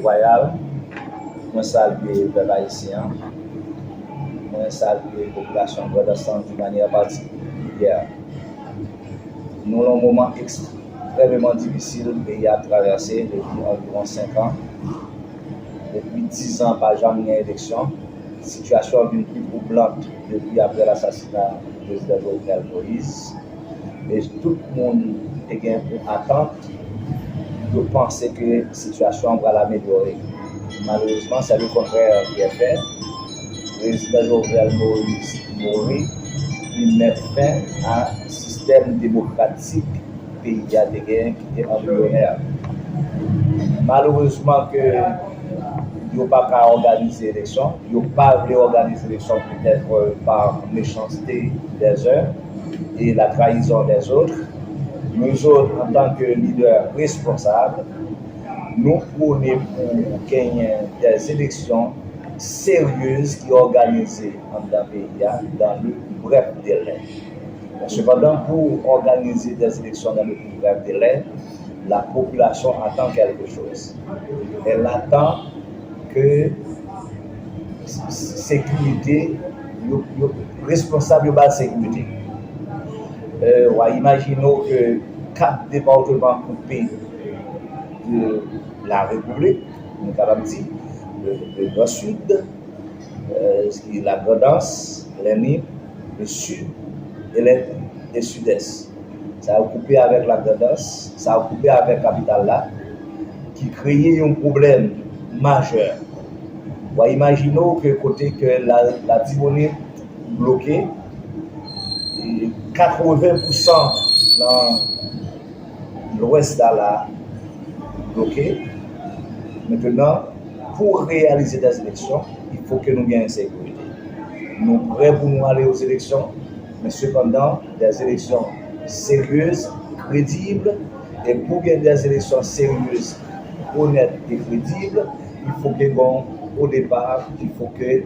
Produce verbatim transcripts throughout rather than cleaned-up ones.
Royal, mwen salye pèp ayisyen an, mwen salye popilasyon Grandans lan de manyè patikilyè. Nou nan yon moman ekstrèmeman difisil peyi a ap travèse depi anviwon senk an. Depi diz an, pa janm gen eleksyon. Sitiyasyon an vin pi twoublante depi apre lasasina prezidan Jovenel Moïse. E tout moun te gen yon atant, yo panse ke sitiyasyon an pral amelyore. Malerezman, se le kontrè ki ap fèt. Prezidan Jovenel Moïse mouri, li met fen a sistèm demokratik peyi a te gen ki te anbriyonè. Malerezman ke yo pa ka òganize eleksyon, yo pa vle òganize eleksyon petèt pa mechanste des uns et la trahison des autres. Nou zòt, antanke lidè responsab, nou pwone pou genyen des élections sérieuses ki òganize anndan peyi a dans le bref délai. Sepandan, pou òganize des élections dans le plus bref délai, la population attend quelque chose. Elle attend que sekirite, yo, yo, responsab yo ba l sekirite. Euh, w a imajine w ke kat depatman koupe de la Repiblik, nou kapab di, le, le Gran Sid, euh, la Grandans, Lènib, le Sid e lè, e Sidès. Sa yo koupe avèk la Grandans, sa yo koupe avèk kapital la, ki kreye yon pwoblèm majè. W a imajine w ke kote ke la, Latibonit bloke, e katreven pousan nan lwès la, la bloke. Mentenan, pou reyalize des élections, il faut que nou gen ensekirite. Nou prè pou nou ale aux élections, men sepandan, des élections sérieuses, crédibles, e pou gen des élections sérieuses, honnêtes et crédibles, il faut que, bon, au départ, il faut que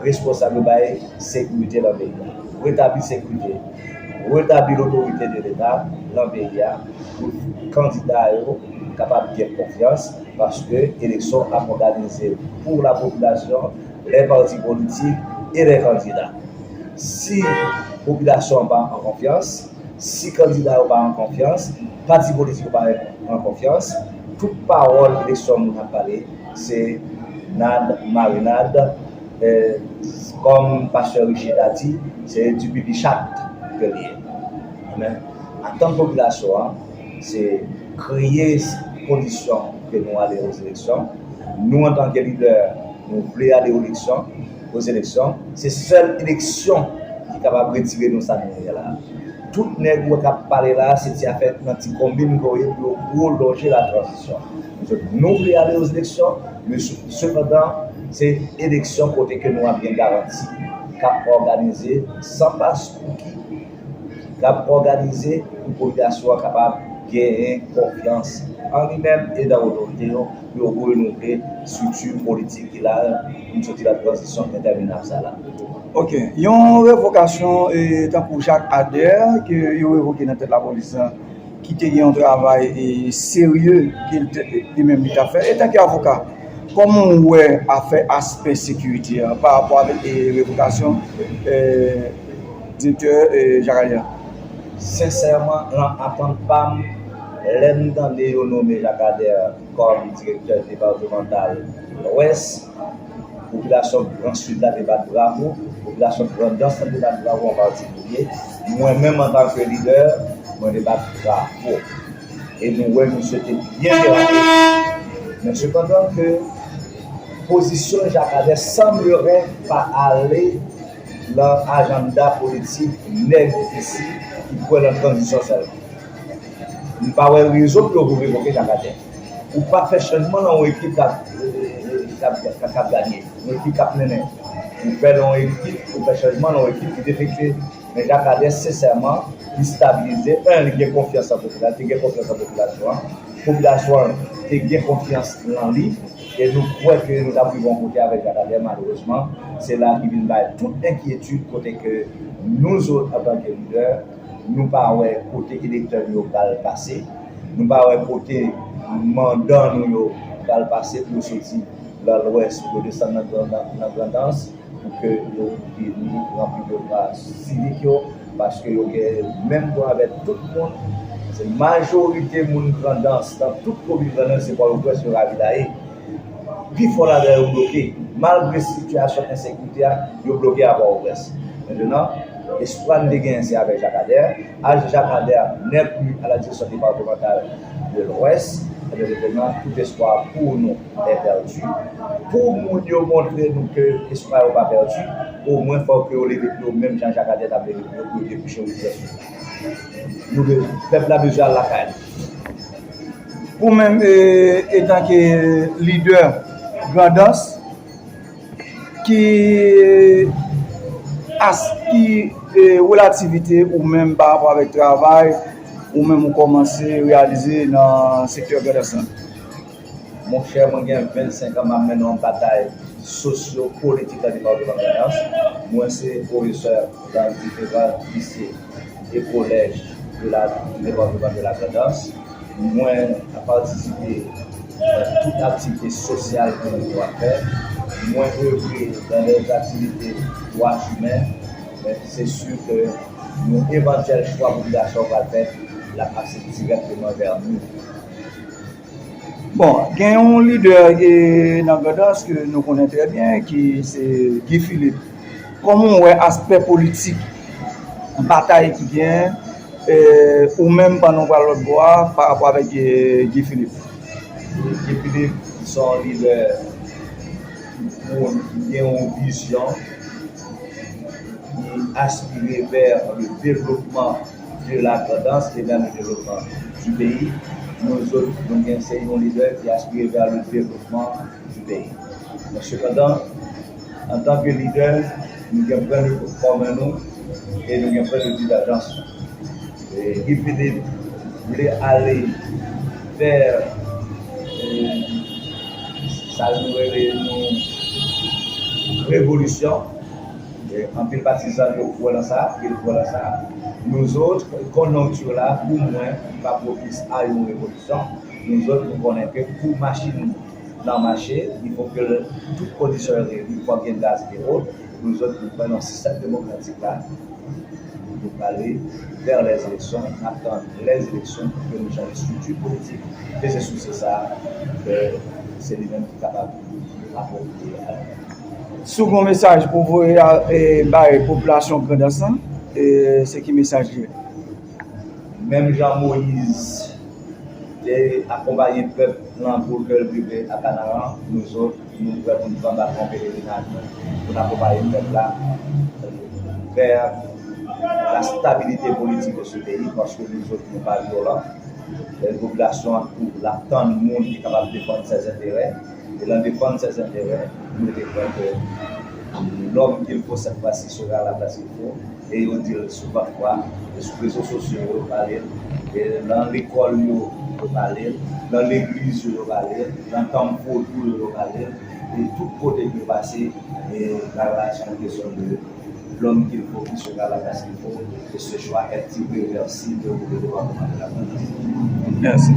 responsab yo bay sekirite nan peyi a. Retabli sekirite, retabli lotorite de Leta nan peyi a, pou kandida yo kapab gen konfyans, paske eleksyon ap òganize pou la popilasyon, les partis politiques et les candidats. Si popilasyon an pa an konfyans, si kandida yo pa an konfyans, pati politik yo pa an konfyans, tout pawòl eleksyon moun ap pale, se nad, marinad, eh, kòm pastè Riche ta di, se du pipi chat ke li ye. Men, atant popilasyon an, se kreye kondisyon ke nou ale aux élections. Nou, antanke lidè, nou vle ale aux élections, aux élections. Se sèl eleksyon ki kapab retire nou sa nou ye la. Tout nèg ou wè k ap pale la, se ti afè nan ti konbin ke yo ye pou yo pwolonje la tranzisyon. Nou vle ale aux élections, men se- sepandan, se eleksyon kote ke nou ap gen garanti k ap òganize san paspouki, k ap òganize pou popilasyon an kapab genyen konfyans an li menm e nan otorite yo, pou yo renouvle estrikti politik ki la, pou n soti nan tranzisyon entèminab sa la. Ok, yon revokasyon, e, tankou Jacques Ader, ke yo revoke nan tèt lapolis lan, ki te gen yon travay, e, serye ke l te- li menm li t ap fè. Etanke avoka, kòman w wè afè aspè sekirite a pa rapò avèk, e, revokasyon, e, direktè, e, Jacques Ader? Sensèman, nan atant pa m, lè m tande yo nonmen Jacques Ader kòm direktè depatmantal Lwès, popilasyon Gran Sid la te bat bravo, popilasyon Grandans lan te bat bravo an patikilye. Mwen menm, antanke lidè, mwen te bat bravo. E nou wè misye te byen derape. Men sepandan ke pozisyon Jacques Ader sanblere pa ale nan ajanda politik nèg isi ki kwè nan tranzisyon sèlman. M pa wè rezon pou yo revoke Jacques Ader. Ou pa fè chanjman nan yon ekip k ap, k ap, k ap, k ap gade, yon ekip k ap mennen. Ou fè nan yon ekip, ou fè chanjman nan yon ekip ki defekte. Men Jacques Ader, sensèman, li stabilize. En, li gen konfyans nan popilasyon, li te gen konfyans nan popilasyon an. Popilasyon an te gen konfyans nan li. E nou kwè ke nou t ap rive yon kote avèk Jacques Ader, malerezman, se la ki vin bay tout enkyetid kote ke nou zòt, antanke lidè, nou pa wè kote elektè nou yo pral pase, nou pa wè kote mandan nou yo pral pase pou yo soti nan Lwès, pou yo desann nan Gran-, nan, nan Grandans, pou ke yo vini ranpli devwa sivik yo, paske yo gen menm dwa avèk tout moun. Se majorite moun Grandans, nan tout komin Grandans, se Pòtoprens yo ravidaye. Pifò ladan yo bloke. Malgre sitiyasyon ensekirite a, yo bloke a Pòtoprens. Mentnan, espwa n te genyen se avèk Jakadè. As Jakadè n'est plus à la direction départementale de l'Ouest. Ebyen, mentnan, tout espwa pou nou est perdu. Pou moun yo montre nou ke espwa yo pa pèdi, omwen fòk yo leve pye yo menm jan Jakadè t ap leve pye yo pou yo debouche rivyè sou nou. Nou be-, pèp la bezwen al lakay li. Ou menm, e, etanke lidè Grandans, ki as-, ki, e, relativite ou menm pa rapò avèk travay ou menm ou kòmanse reyalize nan sektè Grandans lan? Monchè, mwen gen vennsenk an, m ap mennen yon batay sosyo-politik nan depatman Grandans. Mwen se pwofesè nan diferan lise e kolèj de la, du département de la Grand'Anse. Mwen patisipe nan tout aktivite sosyal ke nou ap fè. Mwen evre nan lè aktivite dwa imen, men se si ke yon evantyèl chwa popilasyon pral fè, l ap pase dirèkteman vè nou. Bon, gen yon lidè, e, nan Grandans ke nou konnen trè byen, ki se Guy Philippe. Kòman w wè aspè politik batay ki gen, e, ou menm pandan w pral lòt bò a, pa rapò avèk, e, Guy Philippe? Guy Philippe se yon lidè ki pwone, ki gen yon vizyon, ki aspire vers le développement de la Grand'Anse et vers le développement du pays. Nou zòt, nou gen se yon lidè ki aspire vers le développement du pays. Men sepandan, antanke lidè, nou gen pwen de kòmè nou e nou gen pwen de divèjans. E Guy Philippe vle ale vè, e, sa nou rele yon revolisyon. E anpil patizan yo kwè nan sa, yo kwè nan sa. Nou zòt, konjonkti la, pou mwen, li pa pwopis a yon revolisyon. Nou zòt, nou konnen ke pou machin nan mache, il faut que tout kondisyon yo reyini, fòk gen gaz, gen wòt. Nou zòt, nou pran yon sistèm demokratik la, nou prale vè lèzeleksyon, n ap tann lèzeleksyon pou ke nou chanje estrikti politik, ke se sou se sa, ke se li menm ki kapab apwopriye a nou. Si w gen yon mesaj pou voye a, e, bay popilasyon Grandans lan, e, se ki mesaj li ye? Menm jan Moyiz te akonpaye pèp lan pou ke l rive a Kanaran, nou zòt, nou prè pou n pran baton pelerinaj nou, pou n akonpaye pèp la vè la stabilité politique de ce pays, paske nou zòt, nou pa vyolan. E popilasyon an tou, l ap tann moun ki kapab defann ses enterè. E nan defann ses enterè, nou te kwè ke l'homme qu'il faut cette fois-ci sera à la place qu'il faut. E yo di l sou vant kwa, e sou rezo sosyo yo, yo pale l, e nan lekòl yo, yo pale l, nan legliz yo, yo pale l, nan tanp vodou yo, yo pale l, e tout kote ke yo pase, e bagay la se yon kesyon de l'homme qu'il faut qui sera à la place qu'il faut, et ce choix est irréversible pour le département de la Grand'Anse. Mèsi.